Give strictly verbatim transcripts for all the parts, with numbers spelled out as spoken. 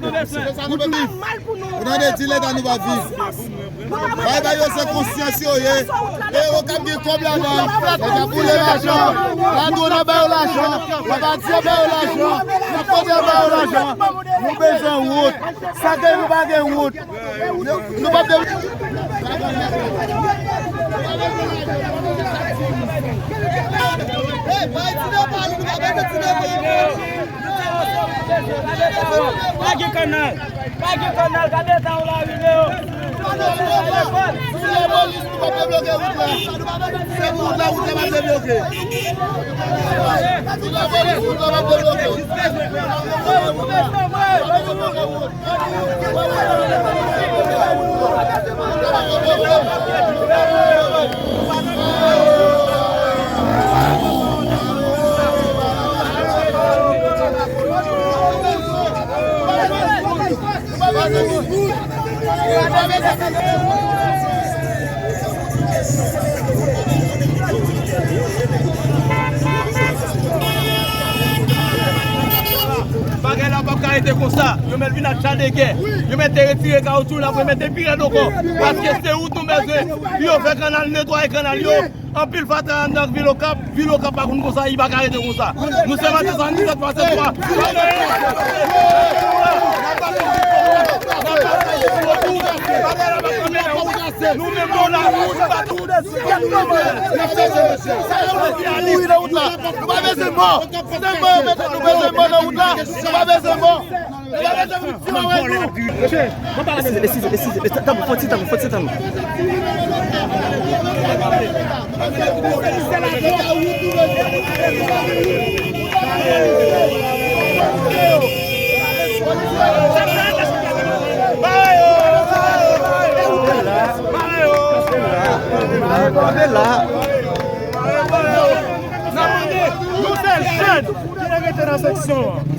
wout. Wout liv. Ou tande, di leta nou p ap viv. Bay, bay yo se konsyans yo ye. E yo k ap gen kòb ladan. Yo k ap boule lajan. Ladwòn ap ba yo lajan. Mafya ap ba yo lajan. Nèg kote ap ba yo lajan. Nou bezwen wout. Sa ke nou pa gen wout. Nou p ap de- Pa gen kannal. Pa gen kannal, gade eta w lari yo. Sou lapolis, nou p ap debloke wout la. Se pou wout la, wout la p ap debloke. Sou lapolis, wout la p ap debloke. Bagay la p ap ka rete konsa. Yo mèt vin ak cha de gè. Yo mèt te retire kawoutchou la pou yo mèt te pi rèd ankò. Paske se wout nou bezwen. Pou yo fè kannal, netwaye kannal yo. Anpil fatra anndan vil Okap. Vil Okap pa konn konsa, li pa ka rete konsa. Nou se Matisan, nou se Matisan. Nou menm nou la. Sa yo mèt mouri nan wout la. Nou pa bezwen mò. Se mò yo mete nou bezwen mò nan wout la. Nou pa bezwen mò. Nou pa bezwen moun di avè nou. Eskize, eskize, eskize, eskize, tanpri, fò ti tan, fò ti tan. Nou se jèn ki te rete nan seksyon an.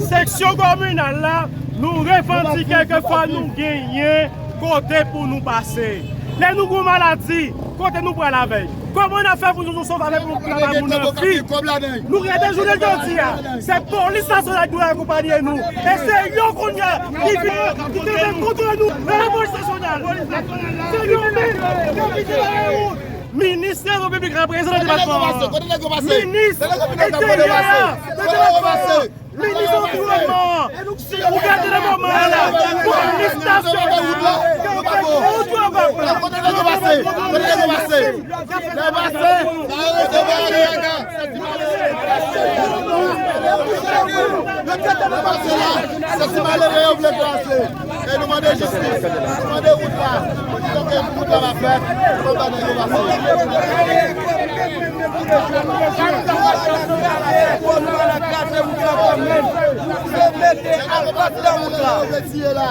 Seksyon kominal la, nou revandike ke fò nou genyen kote pou nou pase. Lè nou gon maladi, kote nou pral avè l? Kòman n ap fè pou nou sove avè pou travay moun nan vi? Nou rete jounen jodi a. Se polis nasyonal ki dwe akonpanye nou. E se yo kounye a ki vin, ki te vin kontre nou nan lapolis nasyonal. Se yo menm ki vin dèyè nou. Minis Trezò Piblik la, Prezidan depatman an, Minis Enteryè a, Minis Anviwònman an, ou gade nan moman an la, pou minis nasyonal, ke yo fè gwo travay. Kote nèg yo pase? Kote nèg yo pase? Nèg pase? Sa yo resevwa Ariana. Se ti malere yo vle pase. E nou mande jistis. Nou mande wout la. Pou di ke wout la va fèt. Pou pa nèg yo pase. Yo mete albat nan wout la. Yo vle tiye la.